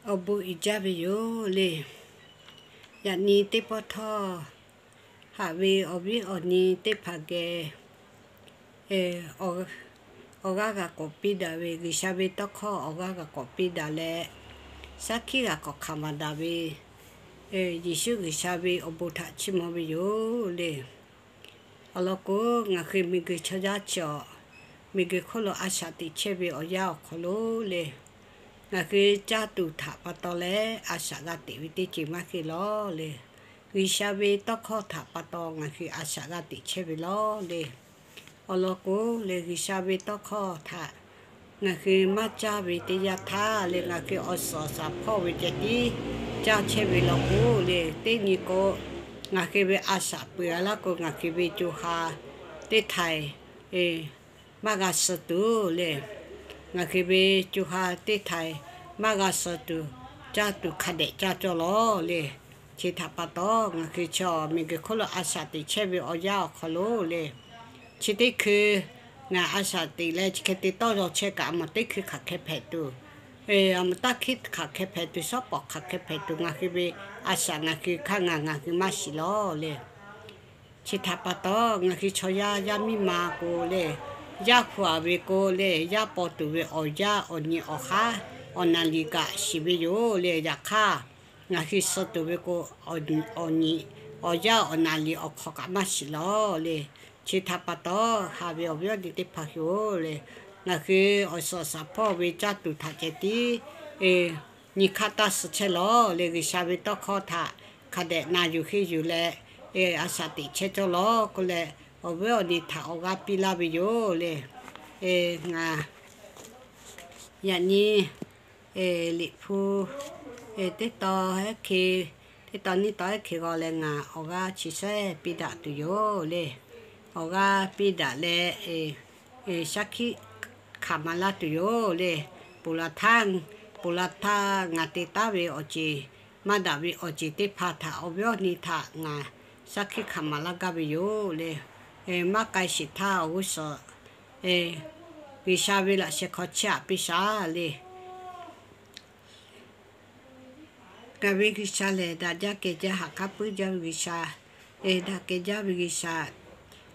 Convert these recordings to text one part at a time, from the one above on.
Awˬ bon uiˍ jaˇ ve yoˬ le. Yaꞈ nyi teˇ pawˆ htawˇ, haꞈ ve awˬ viˉ awˬ nyi teˇ hpaˍ geh, awˬ g'aˇ g'a k'awꞈ piˇ daꞈ ve, G'uiˬsha ve tawˇ hkawˇ awˬ g'aˇ g'a k'awꞈ piˇ daꞈ leh, shaˉ hkiˆ g'a k'awꞈ hkanˍ maˍ daꞈ ve, Yeˍsuˆ G'uiˬsha ve awˬ bon htaꞈ chiˇ mvuh ve yoˬ le. Awˬ lawn k'o, ngaˬ hui miˬguiˬ chaw yaˇ chi awˬ, miˬguiˬ hk'oˆ lo a shaꞈ teꞈ chehˇ ve awˬ yanˇ awˬ hk'aw lo le, ngaˬ hui caˇ tuˬ htaꞈ pa taw leh a shaꞈ g'a teꞈ ve teˇ ceuˬ maˇ heˆ lawˬ le. G'uiˬsha ve tawˇ hkawˇ htaꞈ pa taw ngaˬ hui a shaꞈ g'a teꞈ chehˇ ve lawˬ le. Awˬ lawn k'o le, G'uiˬsha ve tawˇ hkawˇ htaꞈ ngaˬ hui maˇ caˇ ve teˇ yanˇ htaˇ le, ngaˬ hui awˬ suhˍ awˬ shaˍ hpawˇ ve ceh tiˉ caˇ chehˇ ve law k'o le, teˇ nyi k'o, ngaˬ hui ve a shaꞈ peuˬ a laˇ k'o, ngaˬ hui ve co ha teˇ htaiˍ maˇ g'a suh tuˬ le, ngaˬ hui ve co ha teˇ htaiˍ maˇ g'a suh tuˬ, caˇ tuˬ hk'a dehꞈ caˇ cawˇ lawˬ le. Chi htaꞈ pa taw, ngaˬ hui chaw miˬguiˬ hk'oˆ lo a shaꞈ teꞈ chehˇ ve awˬ yanˇ awˬ hk'aw lo le, chi teˇ hkui ngaˬ a shaꞈ teꞈ leh chi hk'e te tawˇ yaw chehˇ kaꞈ, a maˬ teˇ hkui hk'aˬ hk'e hpehꞈ tuˬ, a maˬ taˇ hkiˆ hk'aˬ hk'e hpehꞈ tuˬ, shawˉ pawˍ hk'aˬ hk'e hpehꞈ tuˬ, ngaˬ hui ve a shaꞈ ngaˬ hui hk'aˇ ngaˬ ngaˬ hui maˇ shiˍ lawˬ le. Chi htaꞈ pa taw, ngaˬ hui chaw yaˇ yaˇ miˇ ma k'o le, yaˇ hu aˍ ve k'o le, yaˇ paw tuˬ ve awˬ yaˇ awˬ nyi awˬ haˉ awˬ naˍ liꞈ kaꞈ shiˍ ve yoˬ le. Yaꞈ hk'aˇ, ngaˬ hui suh tuˬ ve k'o, awˬ nyi awˬ yaˇ awˬ naˍ liꞈ awˬ hk'awꞈ kaꞈ maˇ shiˍ lawˬ le. Chi htaꞈ pa taw, haꞈ ve awˬ viˉ awˬ nyi teˇ hpaˍ hui-oˬ le, ngaˬ hui awˬ suhˍ awˬ shaˍ hpawˇ ve caˇ tuˬ htaꞈ ceh tiˉ nyi hk'aˇ taˇ suh chehˇ lawˬ le. G'uiˬsha ve tawˇ hkawˇ htaꞈ hk'a dehꞈ na yuˬ henˇ yuˬ leh, a shaꞈ teꞈ chehˇ cawˇ lawˬ k'oˆ leh, awˬ viˉ awˬ nyi htaꞈ awˬ g'aˇ piˇ laˇ ve yoˬ le. Ngaˬ yaꞈ nyi Liꞈ hpu teˇ tawn ehˉ hk'e, teˇ tawn nyiˇ tawn ehˉ hk'e g'aw leh ngaˬ awˬ g'aˇ chi shehˉ piˇ daꞈ tuˬ yoˬ le. Awˬ g'aˇ piˇ daꞈ leh, shaˉ hkiˆ hkanˍ maˍ laˇ tuˬ yoˬ le. Ponˬ laˬ htaˇ, ponˬ laˬ htaˇ ngaˬ te taˉ ve awˬ ceˬ, maˇ daꞈ ve awˬ ceˬ teˇ hpaˍ htaꞈ awˬ viˉ awˬ nyi htaꞈ ngaˬ shaˉ hkiˆ hkanˍ maˍ laˇ gaˇ ve yoˬ le. Maˇ k'ai sheˍ htaˇ awˬ g'uˇ suhˍ G'uiˬsha ve laꞈ sheh hk'aw chehˇ aꞈ piˇ shaˍ le. Ngaˬ ve G'uiˬsha lehˬ, daꞈ jaˇ kehˬ jaˇ ha k'aˉ puiˉ jaˇ ve G'uiˬsha, daꞈ kehˬ jaˇ ve G'uiˬsha,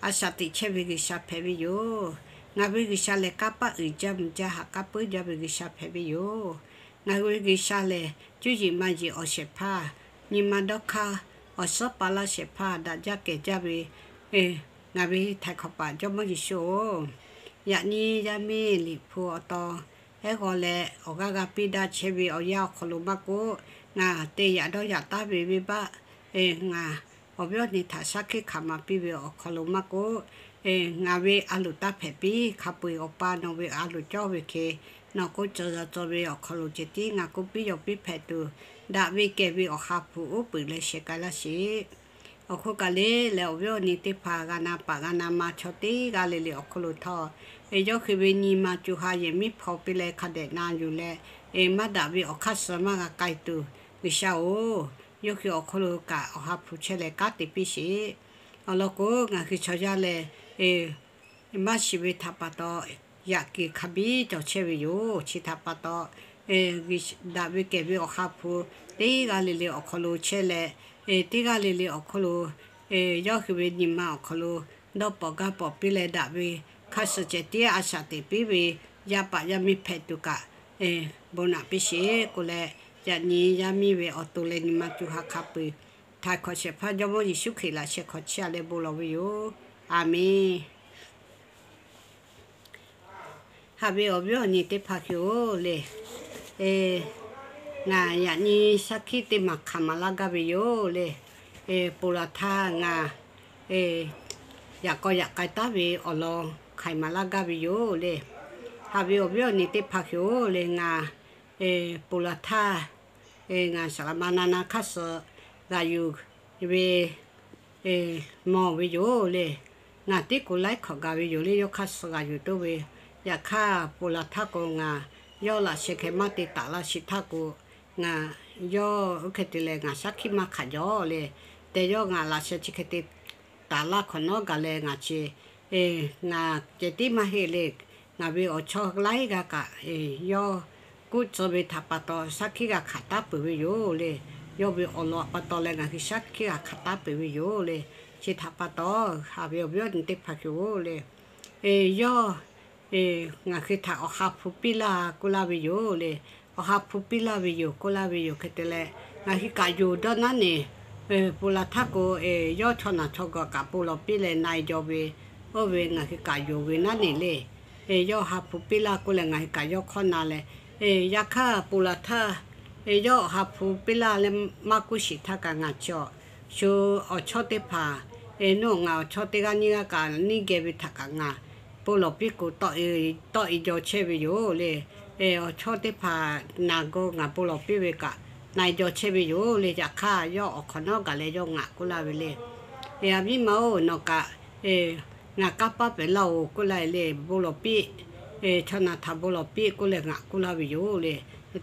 a shaꞈ teꞈ chehˇ ve G'uiˬsha hpehꞈ ve yoˬ. Ngaˬ ve G'uiˬsha lehˬ, kanˇ paˆ uiˍ jaˇ mvuh jaˇ ha k'aˉ puiˉ jaˇ ve G'uiˬsha hpehꞈ ve yoˬ. Ngaˬ ve G'uiˬsha lehˬ, cuˇ yiˍ maˇ yiˍ awˬ shehˍ hpaˇ, nyi ma dawˇ hk'aˇ, awˬ suhˉ pa laˇ shehˍ hpaˇ, daꞈ jaˇ kehˬ jaˇ ve ngaˬ ve Htaiˍ hkawꞈ paˍ Jawˇmawˇ Yeˍsuˆ-oˬ, yaꞈ nyi yaˇ miˇ Liꞈ hpu awˬ tawn ehˉ g'aw leh awˬ g'aˇ g'a piˇ daꞈ chehˇ ve awˬ yanˇ awˬ hk'aw lo maˇ k'oˆ, ngaˬ te yaꞈ dawˇ yaꞈ taˍ ve venˇbaˆ, ngaˬ awˬ viˉ awˬ nyi htaꞈ shaˉ hkiˆ hkanˍ maˍ piˇ ve awˬ hk'aw lo maˇ k'oˆ, ngaˬ ve a loˍ taˇ hpehꞈ piˇ. Hk'a peu-eˬ Awˬ pa nawˬ ve a loˍ cawˇ ve hk'e, nawˬ k'oˆ cawˬ yaw cawˬ ve awˬ hk'aw lo ceh tiˉ ngaˬ k'oˆ piˇ yaw piˇ hpehꞈ tuˬ, daꞈ ve kehˬ ve awˬ ha hpu uˉ peunˍ leh sheh k'ai laˇ sheˍ. Awˬ hk'oˆ kaꞈ le leh awˬ viˉ awˬ nyi teˇ hpaˍ g'a na paˍ g'a na ma chaw teˇ g'aˇ le le awˬ hk'aw lo htawˇ, yawˇ hui ve nyi ma co ha yehˬ miˉ hpaw piˇ leh hk'a dehꞈ na yuˬ leh, maˇ daꞈ ve awˬ hk'aˇ suh maˇ g'a k'ai tuˬ, G'uiˬsha-oˬ, yawˇ hui awˬ hk'aw lo kaꞈ awˬ ha hpu chehˇ leh kanˉ te piˇ sheˍ. Awˬ lawn k'o, ngaˬ hui chaw yaˇ lehˬ, maˇ shiˍ ve htaꞈ pa taw, yaꞈ kuiˬ hk'a biˉ cawˬ chehˇ ve yoˬ. Chi htaꞈ pa taw, daꞈ ve kehˬ ve awˬ ha hpu teˇ g'aˇ le le awˬ hk'aw lo chehˇ leh, teˇ g'aˇ le le awˬ hk'aw lo yawˇ hui ve nyi ma awˬ hk'aw lo dawˇ pawˍ gaˇ pawˍ piˇ leh, daꞈ ve hk'aˇ suh ceh tiˉ a shaꞈ teꞈ piˇ ve yaˇ paˍ yaˇ miˇ hpehꞈ tuˬ kaꞈ bon naꞈ piˇ sheˍ k'oˆ leh, yaꞈ nyi yaˇ miˇ ve awˬ to leh nyi ma co ha hk'a peu-eˬ, Htaiˍ hkawꞈ shehˍ hpaˇ Jawˇmawˇ Yeˍsuˆ Hkriꞈ laꞈ sheh hk'aw chehˇ a leh bon lawˬ ve yoˬ. Aˬmenˍ. Haꞈ ve awˬ viˉ awˬ nyi teˇ hpaˍ hui-oˬ le, ngaˬ yaꞈ nyi shaˉ hkiˆ teˇ maˬ hkanˍ maˍ laˇ gaˇ ve yoˬ le. Ponˬ laˬ htaˇ ngaˬ yaꞈ k'aw yaꞈ k'ai taˉ ve awˬ lawn hkanˍ maˍ laˇ gaˇ ve yoˬ le. Haꞈ ve awˬ viˉ awˬ nyi teˇ hpaˍ hui-oˬ le, ngaˬ ponˬ laˬ htaˇ ngaˬ saˍ laˍ ma na na hk'aˇ suh g'a yuˬ ve mawˬ ve yoˬ le. Ngaˬ tiˉ k'o laiˉ hkawꞈ gaˬ ve yoˬ le, yawˇ hk'aˇ suh g'a yuˬ toˇ ve. Yaꞈ hk'aˇ, ponˬ laˬ htaˇ k'o, ngaˬ yawˇ laꞈ sheh hk'e maˇ te taˍ laˇ sheˍ htaˇ k'o, ngaˬ yawˇ oˇ hk'e te leh ngaˬ shaˉ hkiˆ maˇ hkanˍ jaw le. Teh yawˇ ngaˬ laꞈ sheh chi hk'e te taˍ laˇ hk'awꞈ nawˉ gaˬ leh ngaˬ chi, ngaˬ ceh tiˉ maˇ heˆ le. Ngaˬ ve awˬ chawˇ laiˉ g'aˇ kaꞈ yawˇ k'oˆ tcuh ve htaꞈ pa taw, shaˉ hkiˆ g'a hkanˍ taˉ peuˬ ve yoˬ le. Yawˇ ve awˬ lawn pa taw leh ngaˬ hui shaˉ hkiˆ g'a hkanˍ taˉ peuˬ ve yoˬ le. Chi htaꞈ pa taw, haꞈ ve awˬ viˉ awˬ nyi teˇ hpaˍ yoˬ le. Yawˇ ngaˬ hui htaꞈ awˬ ha hpu piˇ laˇ k'oˆ laˇ ve yoˬ le. Awˬ ha hpu piˇ laˇ ve yoˬ k'oˆ laˇ ve yoˬ. Hk'e te leh, ngaˬ hui kaꞈ yonˍ dawˇ naˉ neˬ, ponˬ laˬ htaˇ k'o, yawˇ chaw naˬ chaw gawˬ kaꞈ bon lawˬ piˇ leh na-e jaw ve, oˇ ve ngaˬ hui kaꞈ yonˍ ve naˉ neˬ le. Yawˇ ha hpu piˇ laˇ k'oˆ leh ngaˬ hui kaꞈ yawˇ hkawˇ na leh, yaꞈ hk'aˇ ponˬ laˬ htaˇ, yawˇ awˬ ha hpu piˇ laˇ leh maˇ k'oˆ shiˍ htaˇ kaꞈ ngaˬ chi awˬ shu awˬ chawˇ teˇ hpaˍ, nuˇ ngaˬ awˬ chawˇ teˇ g'aˇ nyiˇ g'aˇ kaꞈ neˇ geh ve htaꞈ kaꞈ ngaˬ bon lawˬ piˇ k'o, tawˆ-e jaw chehˇ ve yoˬ le. Awˬ chawˇ teˇ hpaˍ naˬ g'aˇ ngaˬ bon lawˬ piˇ ve kaꞈ na-e jaw chehˇ ve yoˬ le. Yaꞈ hk'aˇ yawˇ awˬ hk'awꞈ nawˉ gaˬ leh yawˇ ngaˬ k'oˆ laˇ ve le. Aˬ miˇ ma-oˬ, nawˬ kaꞈ ngaˬ kanˇ paˆ pehˍ laˇ-oˬ k'oˆ laˇ ve le. Bon lawˬ piˇ, chaw naˬ htaꞈ bon lawˬ piˇ k'oˆ leh ngaˬ k'oˆ laˇ ve yoˬ le.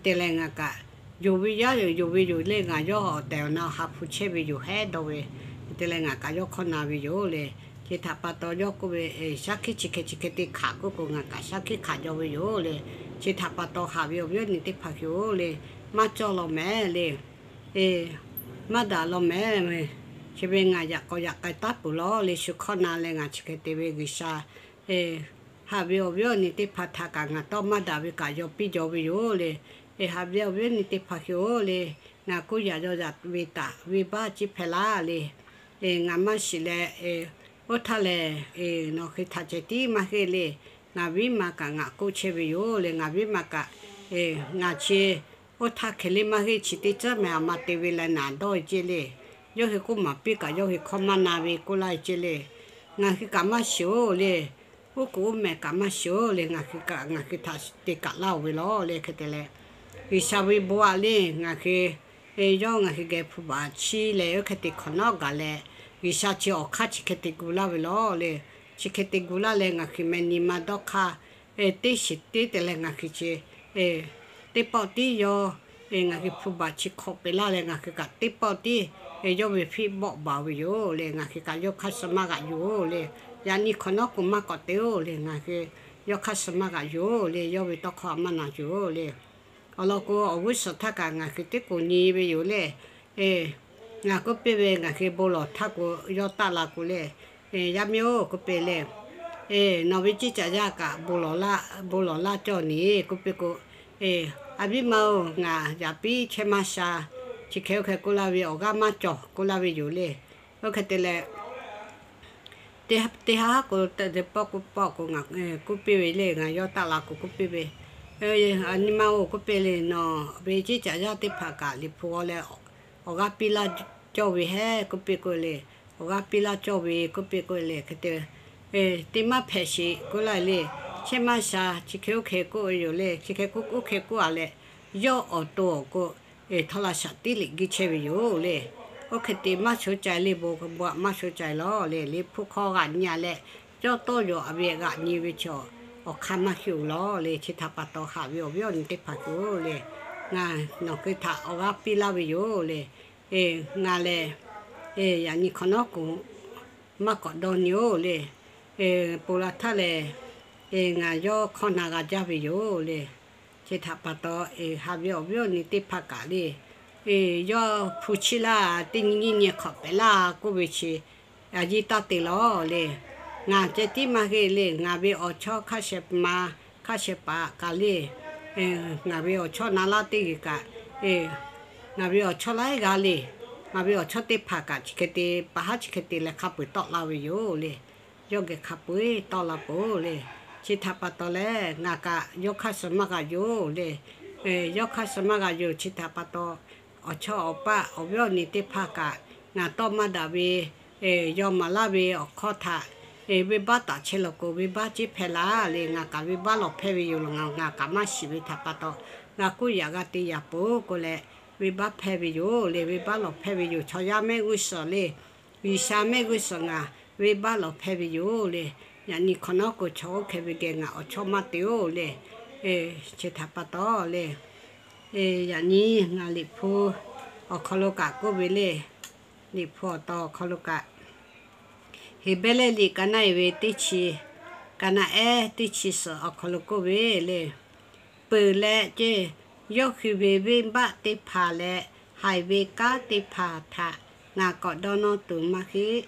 Te leh ngaˬ kaꞈ yonˍ ve yaˇ yonˍ ve yoˬ le. Ngaˬ yawˇ awˬ tehˬ awˬ na awˬ ha hpu chehˇ ve yoˬ hehˉ dawˇ ve. Te leh ngaˬ kaꞈ yawˇ hkawˇ na ve yoˬ le. Chi htaꞈ pa taw yawˇ k'oˆ ve, shaˉ hkiˆ chi hk'e chi hk'e te hkanˍ k'oˆ k'o, ngaˬ kaꞈ shaˉ hkiˆ hkanˍ jaw ve yoˬ le. Chi htaꞈ pa taw haꞈ ve awˬ viˉ awˬ nyi teˇ hpaˍ yoˬ le. Maˇ cawˇ law mehˍ le. Maˇ daꞈ law mehˍ. Chi ve ngaˬ yaꞈ k'aw yaꞈ k'ai taˉ peuˬ lawˬ le. Shu hkawˇ na leh ngaˬ chi hk'e te ve G'uiˬsha haꞈ ve awˬ viˉ awˬ nyi teˇ hpaˍ htaꞈ kaꞈ ngaˬ tawˇ maˇ daꞈ ve kaꞈ yaw piˇ jaw ve yoˬ le. Haꞈ ve awˬ viˉ awˬ nyi teˇ hpaˍ yoˬ le. Ngaˬ k'oˆ yaꞈ yaw yaꞈ ve taꞈ venˇbaˆ ciˇ hpehˇ laˇ le. Ngaˬ maˇ shiˍ leh, oˇ htaˇ lehˬ, nawˬ hk'e htaꞈ ceh tiˉ maˇ heˆ le. Ngaˬ viˉ ma kaꞈ ngaˬ k'oˆ chehˇ ve yoˬ le. Ngaˬ viˉ ma kaꞈ, ngaˬ chi oˇ htaˇ hk'e le maˇ heˆ. Chi teˇ ceuˬ mehˍ a ma te ve leh naˍ dawˇ ceˇ le. Yawˇ hui k'oˆ maˍ piˇ kaꞈ yawˇ hui hkawˇ maˇ na ve k'oˆ laˇ ceˇ le. Ngaˬ hui kaꞈ maˇ shiˍ-oˬ le. Oˇ kuˬ oˇ mehˍ kaꞈ maˇ shiˍ-oˬ le. Ngaˬ hui kaꞈ ngaˬ hui htaꞈ te kaꞈ laˇ-oˬ ve lawˬ le. Hk'e te leh, G'uiˬsha ve bon aꞈ le ngaˬ hui, yawˇ ngaˬ hui geh hpu baˬ chiˇ leh oˇ hk'e te hk'awꞈ nawˉ gaˬ leh, G'uiˬsha chi awˬ hk'aˇ chi hk'e te gu laˇ ve lawˬ le. Chi hk'e te gu laˇ leh ngaˬ hui meh nyi ma dawˇ hk'aˇ teˇ shiˍ teˇ te leh ngaˬ hui chi teˇ pawˆ tiˉ yawˇ ngaˬ hui hpu baˬ chi hk'awꞈ peꞈ laˇ leh ngaˬ hui kaꞈ teˇ pawˆ tiˉ yawˇ ve hpiˆ bawˆ baˬ ve yoˬ le. Ngaˬ hui kaꞈ yawˇ hk'aˇ suh maˇ g'aꞈ yoˬ le. Yaꞈ nyi hk'awꞈ nawˉ k'o maˇ k'awꞈ te-oˬ le. Ngaˬ hui yawˇ hk'aˇ suh maˇ g'aꞈ yoˬ le. Yawˇ ve tawˇ hkawˇ a maˇ na yoˬ le. Awˬ lawn k'o awˬ g'uˇ suhˍ htaˇ kaꞈ ngaˬ hui teˇ k'oˍ nyi ve yoˬ le. Ngaˬ k'oˆ piˇ ve ngaˬ hui bon lawˬ htaˇ k'o yawˇ taˆ la k'o le, yaˇ miˇ-oˬ k'oˆ piˇ le, nawˬ ve ceˇ caꞈ yaˇ kaꞈ bon lawˬ laˇ cawˇ neˬ k'oˆ piˇ k'o, a viˉ ma-oˬ, ngaˬ yaꞈ piˉ chehˇ maˇ sha. Chi hk'e oˇ hk'e k'oˆ laˇ ve awˬ g'aˇ maˇ cawˬ k'oˆ laˇ ve yoˬ le. Oˇ hk'e te leh, teˇ haˉ k'o, teˇ pawˆ k'oˆ pawˆ k'o ngaˬ k'oˆ piˇ ve le. Ngaˬ yawˇ taˆ la k'o k'oˆ piˇ ve, a nyi ma-oˬ k'oˆ piˇ le, nawˬ ve ceˇ caꞈ yaˇ teˇ hpaˍ kaꞈ Liꞈ hpu g'aw leh awˬ g'aˇ piˇ laˇ cawˇ ve hehˉ k'oˆ piˇ k'o le, awˬ g'aˇ piˇ laˇ cawˇ ve k'oˆ piˇ k'o le. Hk'e te teˇ maˇ hpehꞈ sheˍ k'oˆ laˇ le. Chehˇ maˇ sha. Chi hk'e oˇ hk'e k'oˆ ve yoˬ le. Chi hk'e k'oˆ oˇ hk'e k'oˆ a leh, yawˇ awˬ to awˬ k'o htawˇ la shaꞈ tiˉ liꞈ guiˇ chehˇ ve yoˬ le. Oˇ hk'e te maˇ sho cai le. Bon bon aꞈ maˇ sho cai lawˬ le. Liꞈ hpu hk'aw g'aꞈ nyi a leh, yawˇ tawˇ yawˬ a ve g'aꞈ nyi ve chaw awˬ hk'aˇ maˇ heˆ-oˬ lawˬ le. Chi htaꞈ pa taw haꞈ ve awˬ viˉ awˬ nyi teˇ hpaˍ yoˬ le. Ngaˬ nawˬ hui htaꞈ awˬ g'aˇ piˇ laˇ ve yoˬ le. Ngaˬ lehˬ, yaꞈ nyi hk'awꞈ nawˉ k'o maˇ k'awꞈ dawˇ nyi-oˬ le. Ponˬ laˬ htaˇ lehˬ, ngaˬ yawˇ hkawˇ na g'a jaˇ ve yoˬ le. Chi htaꞈ pa taw, haꞈ ve awˬ viˉ awˬ nyi teˇ hpaˍ kaꞈ le, yawˇ hpu chiˇ laˇ teˇ nyi nyiˇ nyi hk'awꞈ pehꞈ laˇ k'oˆ ve chi a yiˇ taˇ te lawˬ le. Ngaˬ ceh tiˉ maˇ heˆ le. Ngaˬ ve awˬ chawˇ hk'a shehˍ ma, hk'a shehˍ paˍ kaꞈ le, ngaˬ ve awˬ chawˇ na laˇ teˇ g'uiˬ kaꞈ, ngaˬ ve awˬ chawˇ laiˉ g'aˇ le. Ngaˬ ve awˬ chawˇ teˇ hpaˍ kaꞈ chi hk'e te, pa haˉ chi hk'e te leh hk'a peu-eˬ tawˆ la ve yoˬ le. Yawˇ geh hk'a peu-eˬ tawˆ la peuˬ le. Chi htaꞈ pa taw leh ngaˬ kaꞈ yawˇ hk'aˇ suh maˇ g'a yoˬ le. Yawˇ hk'aˇ suh maˇ g'a yoˬ. Chi htaꞈ pa taw, awˬ chawˇ awˬ paˆ awˬ viˉ awˬ nyi teˇ hpaˍ kaꞈ, ngaˬ tawˇ maˇ daꞈ ve, yawˇ maˍ laˇ ve awˬ hkawˇ htaꞈ venˇbaˆ taˍ chehˇ law k'o, venˇbaˆ ciˉ hpehˇ laˇ le. Ngaˬ kaꞈ venˇbaˆ lawˬ hpehˇ ve yoˬ laˬ. Ngaˬ kaꞈ maˇ shiˍ ve htaꞈ pa taw, g'a k'oˆ yaꞈ g'a te yaꞈ peuˬ k'o leh, venˇbaˆ hpehˇ ve yoˬ le. Venˇbaˆ lawˬ hpehˇ ve yoˬ. Chaw yaˇ mehˆ g'uˇ suhˍ le, G'uiˬsha mehˆ g'uˇ suhˍ ngaˬ venˇbaˆ lawˬ hpehˇ ve yoˬ le. Yaꞈ nyi hk'awꞈ nawˉ k'o chaw oˇ hk'e ve geh ngaˬ awˬ chawˇ maˇ te-oˬ le. Chi htaꞈ pa taw le, yaꞈ nyi ngaˬ Liꞈ hpu awˬ hk'aw lo kaꞈ k'oˆ ve le. Liꞈ hpu awˬ taw awˬ hk'aw lo kaꞈ, Heˍbrehˇ liꞈ ka naˆ e ve teˇ chi, ka naˆ ehˉ teˇ chi suhˍ awˬ hk'aw lo k'oˆ ve le. Peuˬ leh ceˇ, Yawˇ hui ve venˇbaˆ teˇ hpaˍ leh haiˬ ve kanˉ teˇ hpaˍ htaꞈ ngaˬ k'awꞈ dawˇ nawˇ tuˬ maˇ heˆ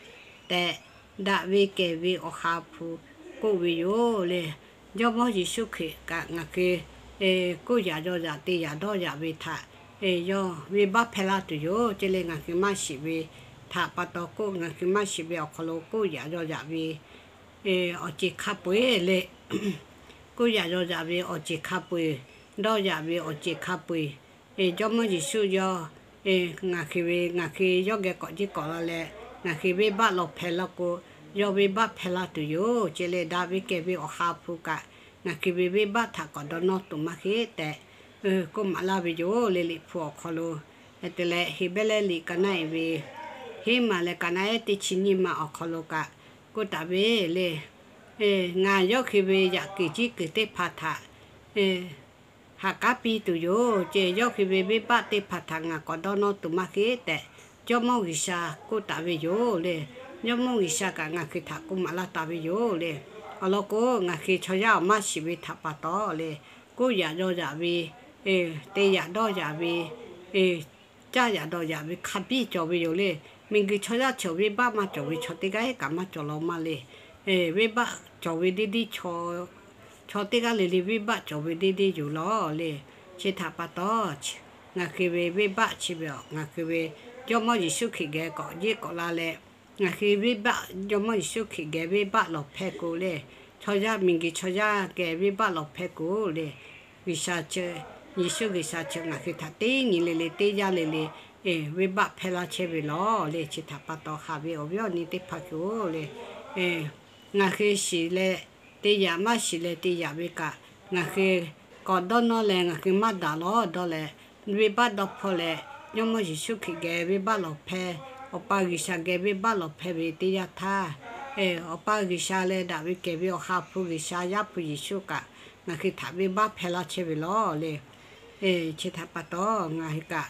tehꞈ, daꞈ ve kehˬ ve Awˬ ha hpu k'oˆ ve yoˬ le. Jawˇmawˇ Yeˍsuˆ Hkriꞈ kaꞈ ngaˬ hui k'oˆ yaꞈ yaw yaꞈ te yaꞈ dawˇ yaꞈ ve htaꞈ yawˇ venˇbaˆ hpehˇ laˇ tuˬ yoˬ ce le. Ngaˬ hui maˇ shiˍ ve htaꞈ pa taw k'oˆ, ngaˬ hui maˇ shiˍ ve awˬ hk'aw lo k'oˆ yaꞈ yaw yaꞈ ve awˬ ceˬ hk'a peu-eˬ le. K'oˆ yaꞈ yaw yaꞈ ve awˬ ceˬ hk'a peu-eˬ, dawˇ yaꞈ ve awˬ ceˬ hk'a peu-eˬ, Jawˇmawˇ Yeˍsuˆ yawˇ ngaˬ hui ve, ngaˬ hui yawˇ geh k'awꞈ jiˇ k'awꞈ la leh, ngaˬ hui venˇbaˆ lawˬ hpehˇ laˇ k'o, yawˇ venˇbaˆ hpehˇ laˇ tuˬ yoˬ ce le. Daꞈ ve kehˬ ve Awˬ ha hpu kaꞈ ngaˬ hui ve venˇbaˆ htaꞈ k'awꞈ dawˇ nawˇ tuˬ maˇ heˆ tehꞈ k'oˆ maˍ laˇ ve yoˬ le. Liꞈ hpu awˬ hk'aw lo te leh Heˍbrehˇ liꞈ ka naˆ-e ve, Heˉmaˬ leh ka naˆ-ehˉ teˇ chi nyiˇ ma awˬ hk'aw lo kaꞈ k'oˆ taˍ ve le. Ngaˬ yawˇ hui ve yaꞈ kuiˬ jiˇ kuiˬ teˇ hpaˍ htaꞈ ha k'aˉ piˇ tuˬ yoˬ ce. Yawˇ hui ve venˇbaˆ teˇ hpaˍ htaꞈ ngaˬ k'awꞈ dawˇ nawˇ tuˬ maˇ heˆ tehꞈ Jawˇmawˇ G'uiˬsha k'oˆ taˍ ve yoˬ le. Jawˇmawˇ G'uiˬsha kaꞈ ngaˬ hui htaꞈ k'oˆ maˍ laˇ taˍ ve yoˬ le. Awˬ lawn k'o, ngaˬ hui chaw yaˇ awˬ maˇ shiˍ ve htaꞈ pa taw le, k'oˆ yaꞈ yaw yaꞈ ve, te yaꞈ dawˇ yaꞈ ve, caˇ yaꞈ dawˬ yaꞈ ve hk'a biˇ cawˬ ve yoˬ le. Miˬguiˬ chaw yaˇ chi venˇbaˆ maˇ cawˬ ve chaw teˇ g'aˇ kaꞈ maˇ cawˬ law maˇ le. Venˇbaˆ cawˬ ve deˇ deˇ, chaw teˇ g'aˇ le le venˇbaˆ cawˬ ve deˇ deˇ yoˬ law le. Chi htaꞈ pa taw, ngaˬ hui ve venˇbaˆ chi ve a, ngaˬ hui ve Jawˇmawˇ Yeˍsuˆ Hkriꞈ geh k'awꞈ jiˇ k'awꞈ la leh, ngaˬ hui venˇbaˆ Jawˇmawˇ Yeˍsuˆ Hkriꞈ geh venˇbaˆ lawˬ hpehˇ k'o le, chaw yaˇ miˬguiˬ chaw yaˇ geh venˇbaˆ lawˬ hpehˇ k'o le, G'uiˬsha chi, Yeˍsuˆ G'uiˬsha chi ngaˬ hui htaꞈ teˇ nyi le le teˇ yanˇ le le venˇbaˆ hpehˇ laˇ chehˇ ve lawˬ le. Chi htaꞈ pa taw haꞈ ve awˬ viˉ awˬ nyi teˇ hpaˍ hui-oˬ le, ngaˬ hui shiˍ leh te yaꞈ, maˇ shiˍ leh te yaꞈ ve kaꞈ, ngaˬ hui k'awꞈ dawˇ nawˇ leh ngaˬ hui maˇ daꞈ lawˬ dawˇ leh, venˇbaˆ dawˇ hpfuhˇ leh, Jawˇmawˇ Yeˍsuˆ Hkriꞈ geh venˇbaˆ lawˬ hpehˇ, Awˬ pa G'uiˬsha geh venˇbaˆ lawˬ hpehˇ ve teˇ yanˇ htaˇ, Awˬ pa G'uiˬsha leh daꞈ ve kehˬ ve Awˬ ha hpu G'uiˬsha Yaˇ hpu Yeˍsuˆ kaꞈ ngaˬ hui htaꞈ venˇbaˆ hpehˇ laˇ chehˇ ve lawˬ le. Chi htaꞈ pa taw ngaˬ hui kaꞈ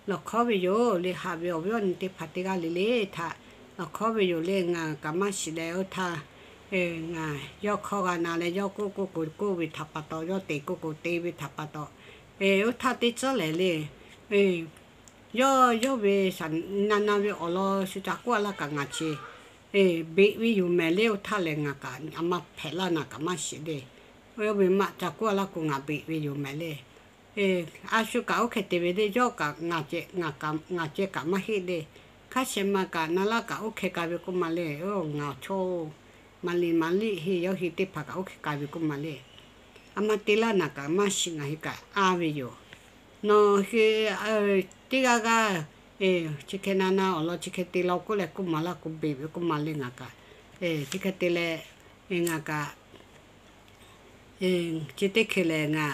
lawˬ hkawˉ ve yoˬ le. Haꞈ ve awˬ viˉ awˬ nyi teˇ hpaˍ teˇ g'aˇ le le htaꞈ lawˬ hkawˉ ve yoˬ le. Ngaˬ kaꞈ maˇ shiˍ leh oˇ htaˇ, ngaˬ yawˇ hkawˇ g'a na leh yawˇ k'oˆ k'oˆ k'oˆ k'oˆ ve htaꞈ pa taw, yawˇ te k'oˆ k'oˆ te ve htaꞈ pa taw, oˇ htaˇ teˇ tcuhˉ lehˬ le, yawˇ yawˇ ve shaˍ na na ve awˬ lawn shu ca k'oˆ a laˇ kaꞈ ngaˬ chi beꞈ ve yoˬ mehˍ le. Oˇ htaˇ lehˬ ngaˬ kaꞈ a ma hpehꞈ laˇ naˍ kaꞈ maˇ shiˍ le. Yawˇ ve maꞈ ca k'oˆ a laˇ k'o ngaˬ beꞈ ve yoˬ mehˍ le. A shu kaꞈ oˇ hk'e te ve le, yawˇ kaꞈ ngaˬ ceh kaꞈ maˇ heˆ le. Hk'a shehˍ ma kaꞈ na laˇ kaꞈ oˇ hk'e k'ai ve k'oˆ ma le. Ngaˬ chaw ma liꞈ ma liꞈ heˆ, yawˇ hui teˇ hpaˍ kaꞈ oˇ hk'e k'ai ve k'oˆ ma le. A ma te laˇ naˍ kaꞈ maˇ shiˍ, ngaˬ hui kaꞈ a ve yoˬ. Nawˬ hui teˇ g'aˇ g'aˇ chi hk'e na na awˬ lawn chi hk'e te law k'oˆ leh k'oˆ ma laˇ k'o beꞈ ve k'oˆ ma le. Ngaˬ kaꞈ chi hk'e te leh ngaˬ kaꞈ chi teˇ hk'e lehˬ ngaˬ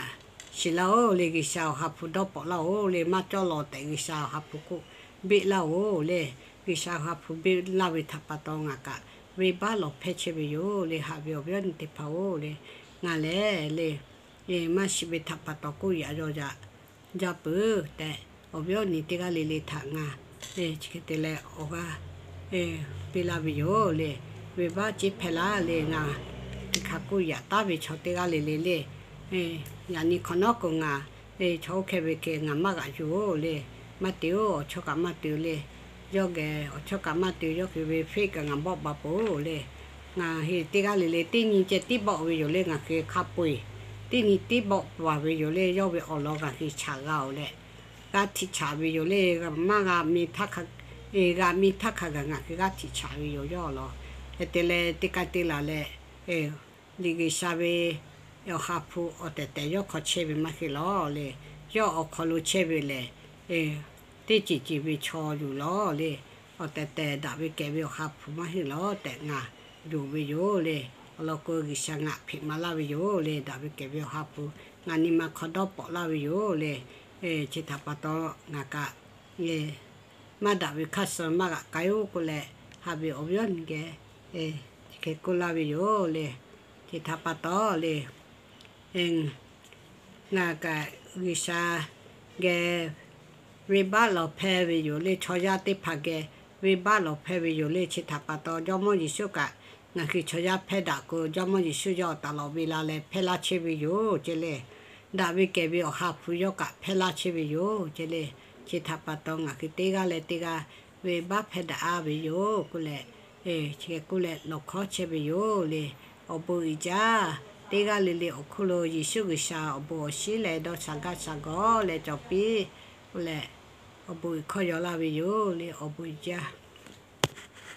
shiˍ laˇ-oˬ le. G'uiˬsha Awˬ ha hpu dawˇ pawꞈ laˇ-oˬ le. Maˇ cawˇ law tehꞈ G'uiˬsha Awˬ ha hpu k'oˆ beˆ laˇ-oˬ le. G'uiˬsha Awˬ ha hpu beˆ laˇ ve htaꞈ pa taw ngaˬ kaꞈ venˇbaˆ lawˬ hpehˇ chehˇ ve yoˬ le. Haꞈ ve awˬ viˉ awˬ nyi teˇ hpaˍ-oˬ le, ngaˬ lehˬ le maˇ shiˍ ve htaꞈ pa taw k'oˆ yaꞈ yaw yaꞈ jaˇ peuˬ tehꞈ, awˬ viˉ awˬ nyi teˇ g'aˇ le le htaꞈ ngaˬ chi hk'e te leh awˬ g'aˇ piˇ laˇ ve yoˬ le. Venˇbaˆ ceˇ hpehˇ laˇ le. Ngaˬ teˇ hk'aˬ k'oˆ yaꞈ taˍ ve chaw teˇ g'aˇ le le le, yaꞈ nyi hk'awꞈ nawˉ k'o ngaˬ chaw oˇ hk'e ve hk'e ngaˬ maˇ g'aꞈ yuˬ-oˬ le. Maˇ te-oˬ, awˬ chawˇ kaꞈ maˇ te-oˬ le. Yawˇ geh awˬ chawˇ kaꞈ maˇ te-oˬ, yawˇ hui ve hpeˆ kaꞈ ngaˬ bawˆ baˬ peuˬ-oˬ le. Ngaˬ hui teˇ g'aˇ le le teˇ nyi ceh tiˉ bawˆ ve yoˬ le. Ngaˬ hui hk'a peu-eˬ teˇ nyi tiˉ bawˆ paˍ ve yoˬ le. Yawˇ ve awˬ lawn ngaˬ hui chaꞈ g'a-oˬ leh g'a htiꞈ chaꞈ ve yoˬ le. Maˇ g'a, g'a mi htaˇ hk'a gaˬ ngaˬ hui g'a htiꞈ chaꞈ ve yoˬ yawˇ awˬ lawn. Hk'e te leh teˇ k'ai te laˬ leh, liꞈ G'uiˬsha ve Awˬ ha hpu awˬ tehˬ tehˬ yawˇ hk'aw chehˇ ve maˇ heˆ lawˬ le. Yawˇ awˬ hk'aw lo chehˇ ve lehˬ, teˇ ceuˬ ceuˬ ve chaw yoˬ lawˬ le. Awˬ tehˬ tehˬ daꞈ ve kehˬ ve Awˬ ha hpu maˇ heˆ lawˬ tehꞈ ngaˬ yonˍ ve yoˬ le. Awˬ lawn k'o G'uiˬsha ngaˬ hpeꞈ maˍ laˇ ve yoˬ le. Daꞈ ve kehˬ ve Awˬ ha hpu ngaˬ nyi ma hk'aw dawˇ pawꞈ laˇ ve yoˬ le. Chi htaꞈ pa taw ngaˬ kaꞈ maˇ daꞈ ve hk'aˇ suh maˇ g'aꞈ k'ai-oˬ k'oˆ leh, haꞈ ve awˬ viˉ awˬ nyi geh chi hk'e k'oˆ laˇ ve yoˬ le. Chi htaꞈ pa taw le, ngaˬ kaꞈ G'uiˬsha geh venˇbaˆ lawˬ hpehˇ ve yoˬ le. Chaw yaˇ teˇ hpaˍ geh venˇbaˆ lawˬ hpehˇ ve yoˬ le. Chi htaꞈ pa taw Jawˇmawˇ Yeˍsuˆ kaꞈ ngaˬ hui chaw yaˇ hpehˇ daꞈ k'o, Jawˇmawˇ Yeˍsuˆ yawˇ taˍ lawꞈ ve la leh hpehˇ laˇ chehˇ ve yoˬ ce le. daꞈ ve kehˬ ve awˬ ha hpu yawˇ kaꞈ hpehˇ laˇ chehˇ ve yoˬ. Chi lehˬ, chi htaꞈ pa taw ngaˬ hui teˇ g'aˇ leh teˇ g'aˇ ve baˆ hpehˇ daꞈ-a ve yoˬ k'oˆ leh, k'oˆ leh lawˬ hkawˉ chehˇ ve yoˬ le. Awˬ bon uiˍ jaˇ. Teˇ g'aˇ le le awˬ hk'oˆ lo Yeˍsuˆ G'uiˬsha awˬ bon awˬ shiˉ leh dawˇ shaˍ gaˇ shaˍ gawˬ leh cawˬ piˇ k'oˆ leh, awˬ bon uiˍ hkawˇ yaw laˇ ve yoˬ le. Awˬ bon uiˍ jaˇ.